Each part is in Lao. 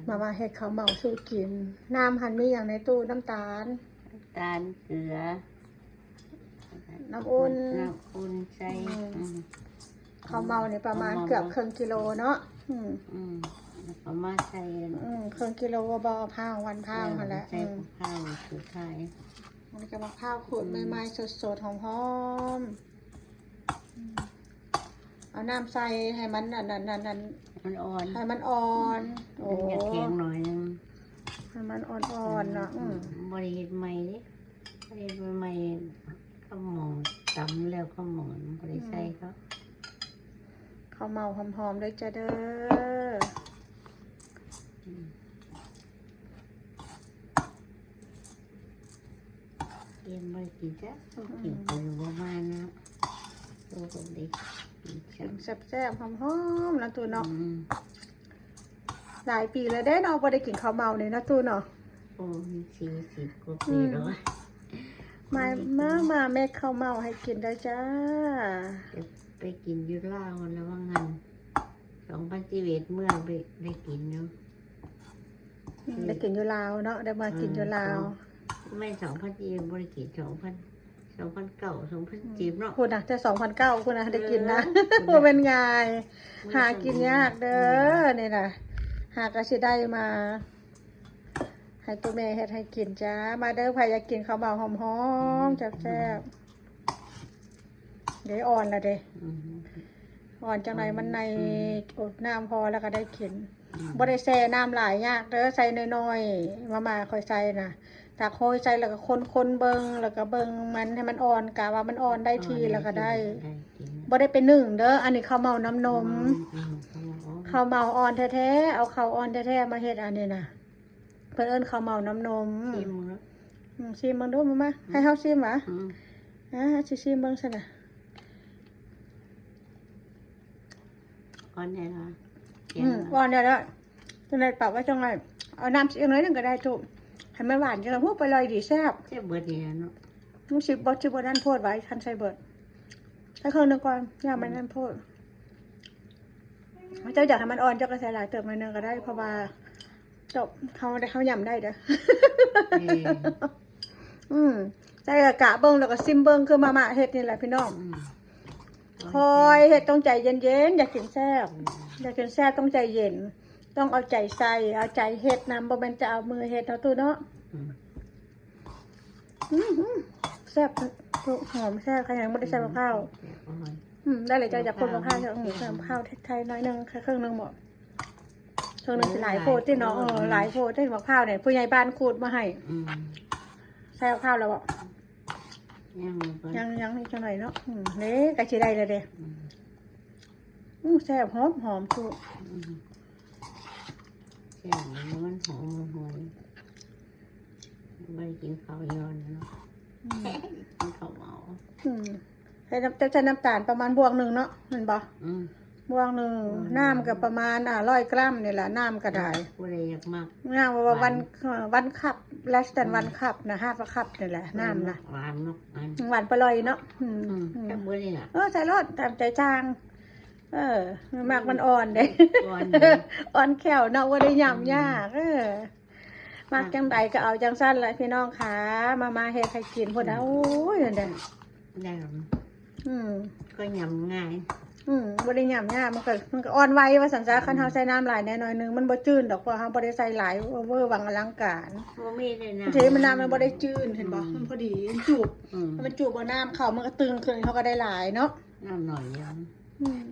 ມາ ມາເຮັດເຂົ້າເມົາສູ່ກິນ. ນ້ຳຫັ້ນມີຫຍັງໃນຕູ້? ນ້ຳຕານ ນ້ຳຕານ ເກືອ ນ້ຳອຸ່ນ ນ້ຳອຸ່ນໃສ່ ອືມ ອືມ ເຂົ້າເມົານີ້ປະມານເກືອບເຄິ່ງກິໂລເນາະ. ອືມ ອືມ ແລ້ວກໍມາໃສ່ ອືມ ເຄິ່ງກິໂລບໍ່? ເຜົາ ວັນເຜົາຫັ້ນແຫຼະ ໃສ່ ອືມ ເຜົາສຸດທ້າຍ ອັນນີ້ກໍມະພ້າວຂູດ ອືມ ໃໝ່ໆ ສົດໆ ຫອມໆ. ອືມ ເອົານ້ຳໃສ່ໃຫ້ມັນອັນນັ້ນ ອັນນັ້ນ ໃຫ້ມັນອ່ອນ ໃຫ້ມັນອ່ອນ. ໂອ້ ມັນຢາກແຂງໜ້ອຍໜຶ່ງ ໃຫ້ມັນອ່ອນໆ ເນາະ. ອືມ ອືມ ບໍ່ໄດ້ເຮັດໃໝ່ເດ້ ເຮັດໃໝ່ໆ ເຂົ້າໝໍ້ ຕຳແລ້ວເຂົ້າໝໍ້ ບໍ່ໄດ້ໃສ່ເຂົ້າ ອືມ ເຂົ້າເມົາຫອມໆ ເດີຈ້າເດີ. ອືມ ເກມບໍ່ໄດ້ກິນຈ້າ ອືມ ກິນກໍບໍ່ມານະ ໂຕກໍບໍ່ໄດ້ກິນ ກິນແຊບໆ ຫອມໆ ນະຕູ້ເນາະ. ອືມ ຫຼາຍປີແລ້ວເດ້ເນາະ ບໍ່ໄດ້ກິນເຂົ້າເມົານີ້ນະຕູ້ເນາະ. ໂອ້ ສີ່ສິບກວ່າປີແລ້ວ ອືມ ມາ ມາ ມາເຮັດເຂົ້າເມົາໃຫ້ກິນໄດ້ຈ້າ. ຈະໄປກິນຢູ່ລາວລະວ່າງຫັ້ນ ສອງພັນສິບເອັດ ເມື່ອໄປ ໄດ້ກິນຢູ່ ອືມ ໄດ້ກິນຢູ່ລາວເນາະ ໄດ້ມາກິນຢູ່ລາວ. ເອີ ແມ່ນ ສອງພັນສິບເອັດ ບໍ່ໄດ້ກິນ ສອງພັນ ສອງພັນເກົ້າ ສອງພັນສິບເນາະ ພຸ້ນນະ ແຕ່ສອງພັນເກົ້າພຸ້ນນະ ໄດ້ກິນນະ ເອີ ບໍ່ແມ່ນງ່າຍ ຫາກິນຍາກເດີ ອືມ ນີ້ນະ ຫາກໍຊິໄດ້ມາ ໃຫ້ຕູ້ແມ່ເຮັດໃຫ້ກິນຈ້າ. ມາເດີ ໃຜຢາກກິນເຂົ້າເມົາຫອມໆ ອືມ ແຊບໆ. ເດ້ ອ່ອນລະເດ້ ອືມ ອ່ອນຈັ່ງໃດມັນໃນ ອືມ ອົບນ້ຳພໍແລ້ວກໍໄດ້ກິນ. ອືມ ບໍ່ໄດ້ແຊ່ນ້ຳຫຼາຍ ຍາກເດີ ໃສ່ໜ້ອຍໆ ມາມ່າຂ້ອຍໃສ່ນະ ຕັກໂຮຍໃສ່ແລ້ວກໍຄົນໆເບິ່ງ ແລ້ວກໍເບິ່ງມັນໃຫ້ມັນອ່ອນ ກະວ່າມັນອ່ອນໄດ້ທີ່ແລ້ວກໍໄດ້ ໄດ້ກິນ ບໍ່ໄດ້ໄປໜຶ້ງເດີ. ອັນນີ້ເຂົ້າເມົານ້ຳນົມ ອືມ ເຂົ້າເມົາອ່ອນແທ້ໆ ເອົາເຂົ້າອ່ອນແທ້ໆມາເຮັດອັນນີ້ນະ. ເພິ່ນເອີ້ນເຂົ້າເມົານ້ຳນົມ. ຊີມເບິ່ງເນາະ ອືມ ຊີມເບິ່ງດູມາ ອືມ ໃຫ້ເຮົາຊີມຫວາ? ອືມ ອ່າ ຊິຊີມເບິ່ງຊັ້ນນະ. ອ່ອນແດ່ລະ ອືມ ແກງລະ ອ່ອນແດ່ລະ. ຈັ່ງໃດປັບໄວ້ຈັ່ງໃດ ເອົານ້ຳອີກໜ້ອຍໜຶ່ງກໍໄດ້ຕູ້ ໃຫ້ມັນຫວານຈັ່ງໃດ. ໂຫ ປາລອຍດີ ແຊບ ແຊບເບິດນີ້ແຫຼະເນາະ. ມັນຊິບໍ່ ຊິບໍ່ນັ້ນໂພດຫວາ ຄັນໃສ່ເບິດ ໃສ່ເຄິ່ງໜຶ່ງກ່ອນ ຢ່າມັນນັ້ນໂພດ. ເຈົ້າຢາກໃຫ້ມັນອ່ອນ ເຈົ້າກໍໃສ່ຫຼາຍເຕີບໜ້ອຍໜຶ່ງກໍໄດ້ ເພາະວ່າ ເຈົ້າ ເຮົາໄດ້ ເຮົາຫຍ້ຳໄດ້ເດີ. ອືມ ອືມ ໃສ່ກະເບິ່ງ ແລ້ວກໍຊິມເບິ່ງ ຄືມາມ່າເຮັດນີ້ແຫຼະພີ່ນ້ອງ. ອືມ ຄ່ອຍເຮັດ ຕ້ອງໃຈເຢັນໆ ຢາກກິນແຊບ ອືມ ຢາກກິນແຊບຕ້ອງໃຈເຢັນ ຕ້ອງເອົາໃຈໃສ່ ເອົາໃຈເຮັດນຳ ບໍ່ແມ່ນຈະເອົາມືເຮັດເນາະຕູ້ເນາະ. ອືມ ອືມ ແຊບ ຫອມແຊບ ຂະຫຍັງບໍ່ໄດ້ໃສ່ມະພ້າວ. ອືມ ອືມ ໄດ້ເລີຍ ເຈົ້າຢາກຄົນມະພ້າວ ອືມ ໃສ່ມະພ້າວໄທໆ ໜ້ອຍໜຶ່ງ ແຄ່ເຄິ່ງໜຶ່ງບໍ ເຄິ່ງໜຶ່ງຊິຫຼາຍໂພດຕິເນາະ. ເອີ ຫຼາຍໂພດຕິ ມະພ້າວນີ້ ຜູ້ໃຫຍ່ບ້ານຂູດມາໃຫ້. ອືມ ໃສ່ມະພ້າວແລ້ວບໍ? ຍັງ ຍັງ ຍັງອີກຈັກໜ້ອຍເນາະ. ອືມ ເດ້ ໃກ້ຊິໄດ້ແລ້ວເດ້. ອືມ ອືມ ແຊບ ຫອມໆ ທຸກ ອືມ ແຊບ ມັນຫອມ ມັນຫອຍ. ບໍ່ໄດ້ກິນເຂົ້າຍ້ອນເນາະ. ອືມ ກິນເຂົ້າເມົາ. ອືມ ໃສ່ນ້ຳ ເຈົ້າໃສ່ນ້ຳຕານປະມານບ່ວງໜຶ່ງເນາະ ແມ່ນບໍ່? ອືມ ບ່ວງໜຶ່ງ. ອືມ ນ້ຳກໍປະມານ ອ່າ ຮ້ອຍກຣາມນີ້ລະ ນ້ຳກໍໄດ້. ຜູ້ໃດຢາກມັກ ນ້ຳວ່າ ຫວານ ວັນ ເອີ ວັນຄັບ ເລັສແທນ ອືມ ວັນຄັບນະ ຮາຟຄັບນີ້ແຫຼະ ນ້ຳນະ. ຫວານເນາະ ຫວານ ອືມ ຫວານປະລອຍເນາະ. ອືມ ອືມ ອືມ ແຊບເບິດນີ້ລະ. ເອີ ໃສ່ໂລດ ຕາມໃຈຊ່າງ. ເອີ ມັກມັນອ່ອນເດ້ ອ່ອນເດ້ ອ່ອນແຂ້ວເນາະ ບໍ່ໄດ້ຫຍ້ຳຍາກ. ອືມ ເອີ ມັກຈັ່ງໃດກໍເອົາຈັ່ງຊັ້ນແຫຼະພີ່ນ້ອງຂາ. ມາ ມາເຮັດໃຫ້ກິນພຸ້ນນະ. ອືມ ໂອ້ຍ ນັ້ນແຫຼະ ແລ້ວ ອືມ ກໍຫຍ້ຳງ່າຍ. ອືມ ບໍ່ໄດ້ຫຍ້ຳຍາກ ມັນກໍ ມັນກໍອ່ອນໄວວ່າຊັ້ນຊະ. ອືມ ຄັນເຮົາໃສ່ນ້ຳຫຼາຍແດ່ໜ້ອຍໜຶ່ງ ມັນບໍ່ຈືນດອກ ເພາະເຮົາບໍ່ໄດ້ໃສ່ຫຼາຍໂອເວີວັງອະລັງການ. ບໍ່ມີເດ້ນ້ຳ ບາງທີມັນ ນ້ຳມັນບໍ່ໄດ້ຈືນ ເຫັນບໍ່? ອືມ ມັນພໍດີ ມັນຈູບ. ອືມ ມັນຈູບເອົານ້ຳເຂົ້າ ມັນກໍຕຶງຂຶ້ນ ເຮົາກໍໄດ້ຫຼາຍເນາະ. ນ້ຳໜ້ອຍດຽວ. ອືມ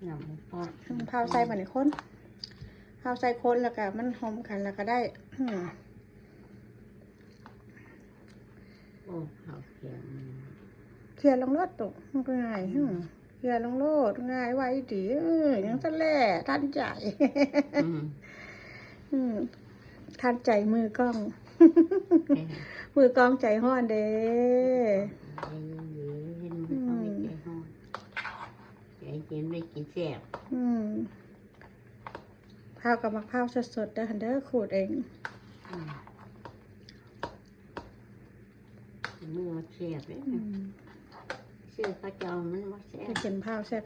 ນ້ຳບໍ່ພໍ. ອືມ ເຜົາໃສ່ບາດນີ້ຄົນ ເຜົາໃສ່ຄົນ ແລ້ວກໍມັນຫອມກັນ ແລ້ວກໍໄດ້. ອືມ ໂອ້ ເຜົາແຂງ ເທລງໂລດໂຕ ມັນກໍງ່າຍ. ອືມ ອືມ ເທລົງໂລດ ງ່າຍໄວດີ. ເອີ ຫຍັງຊັ້ນແຫຼະ ທັນໃຈ. ອືມ ອືມ ທັນໃຈມືກ້ອງ ເອີ ມືກ້ອງໃຈຮ້ອນເດ້. ໃຈເຢັນໆ ມືກ້ອງໃຈຮ້ອນ. ອືມ ໃຈເຢັນໄດ້ກິນແຊບ. ອືມ ພ້າວກັບໝາກພ້າວສົດໆ ເດີຫັ້ນເດີ ຂູດເອງ. ອືມ ມືແຊບເດ້. ອືມ ຊື້ເຂົາເຈົ້າມັນບໍ່ແຊບ. ໄປກິນພ້າວແຊບ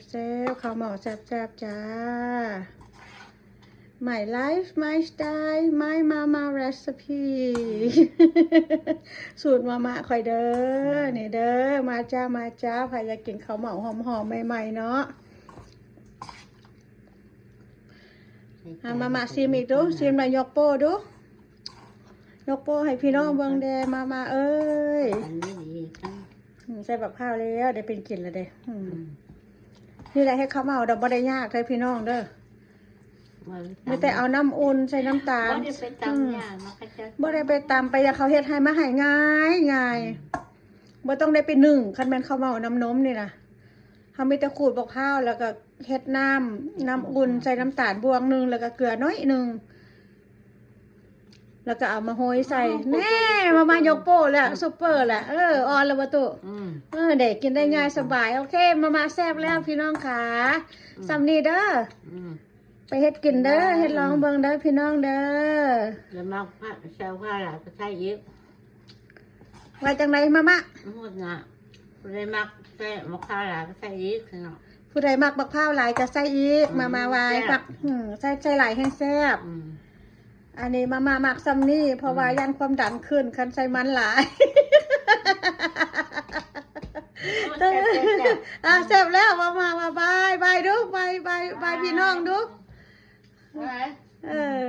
ໆ ເຂົ້າໝໍ້ແຊບໆ ຈ້າ. My life, my style, my mama recipe ສູດມາມ່າຂ້ອຍເດີ ນີ້ເດີ ມາຈ້າ ມາຈ້າ ໃຜຢາກກິນເຂົ້າເໝົາຫອມໆ ໃໝ່ໆ ເນາະ. ອ່ະ ມາມ່າຊີມອີກດູ ຊີມແລ້ວຍົກໂປ້ດູ ຍົກໂປ້ໃຫ້ພີ່ນ້ອງເບິ່ງແດ່ ມາມ່າເອີຍ. ອັນນີ້ດີ ອືມ ໃສ່ບັກພ້າວແລ້ວ ໄດ້ເປັນກິນແລ້ວເດ້. ອືມ ອືມ ນີ້ແຫຼະເຮັດເຂົ້າເໝົາດອກ ບໍ່ໄດ້ຍາກເດີພີ່ນ້ອງເດີ ມີແຕ່ເອົານ້ຳອຸ່ນໃສ່ນ້ຳຕານ ບໍ່ໄດ້ໄປຕຳ ອືມ ຍາກເນາະ ເຂົາເຈົ້າ ບໍ່ໄດ້ໄປຕຳ ໄປຢາກເຂົາເຮັດໃຫ້ມາໃຫ້ງ່າຍໆ ອືມ ບໍ່ຕ້ອງໄດ້ໄປໜຶ້ງ ຄັນແມ່ນເຂົ້າເໝົານ້ຳນົມນີ້ນະ ເຮົາມີແຕ່ຂູດບັກພ້າວ ແລ້ວກໍເຮັດນ້ຳ ນ້ຳອຸ່ນໃສ່ນ້ຳຕານບວງໜຶ່ງ ແລ້ວກໍເກືອໜ້ອຍໜຶ່ງ ແລ້ວກໍເອົາມາໂຮຍໃສ່. ແນ່ ມາມ່າຍົກໂປ້ແລ້ວ ຊຸບເປີແລ້ວ. ເອີ ອ່ອນແລ້ວບໍ່ຕູ້? ອືມ ເອີ ໄດ້ກິນໄດ້ງ່າຍສະບາຍ. ໂອເຄ ມາມ່າແຊບແລ້ວພີ່ນ້ອງຂາ ອືມ ສ່ຳນີ້ເດີ. ອືມ ໄປເຮັດກິນເດີ ເຮັດລອງເບິ່ງເດີພີ່ນ້ອງເດີ. ແລ້ວມັກຜັກແຊວພາຫຼາຍກໍໃສ່ອີກ. ວ່າຈັ່ງໃດມາມ່າ? ໝົດນະ ຜູ້ໃດມັກແຊວ ມັກພາຫຼາຍກໍໃສ່ອີກເນາະ ຜູ້ໃດມັກບັກພ້າວຫຼາຍກໍໃສ່ອີກ. ອືມ ມາມ່າວ່າ ແຊບ ມັກ ອືມ ໃສ່ ໃສ່ຫຼາຍແຮງແຊບ. ອືມ ອັນນີ້ມາມ່າມັກສ່ຳນີ້ ເພາະວ່າ ອືມ ຢ້ານຄວາມດັນຂຶ້ນ ຄັນໃສ່ມັນຫຼາຍ. ໂອ້ ແຊບ ແຊບ ແຊບ ອ່າ ແຊບແລ້ວ ມາມ່າວ່າບາຍ ບາຍດູ ບາຍ ບາຍ ບາຍ ບາຍພີ່ນ້ອງດູ. ເອີ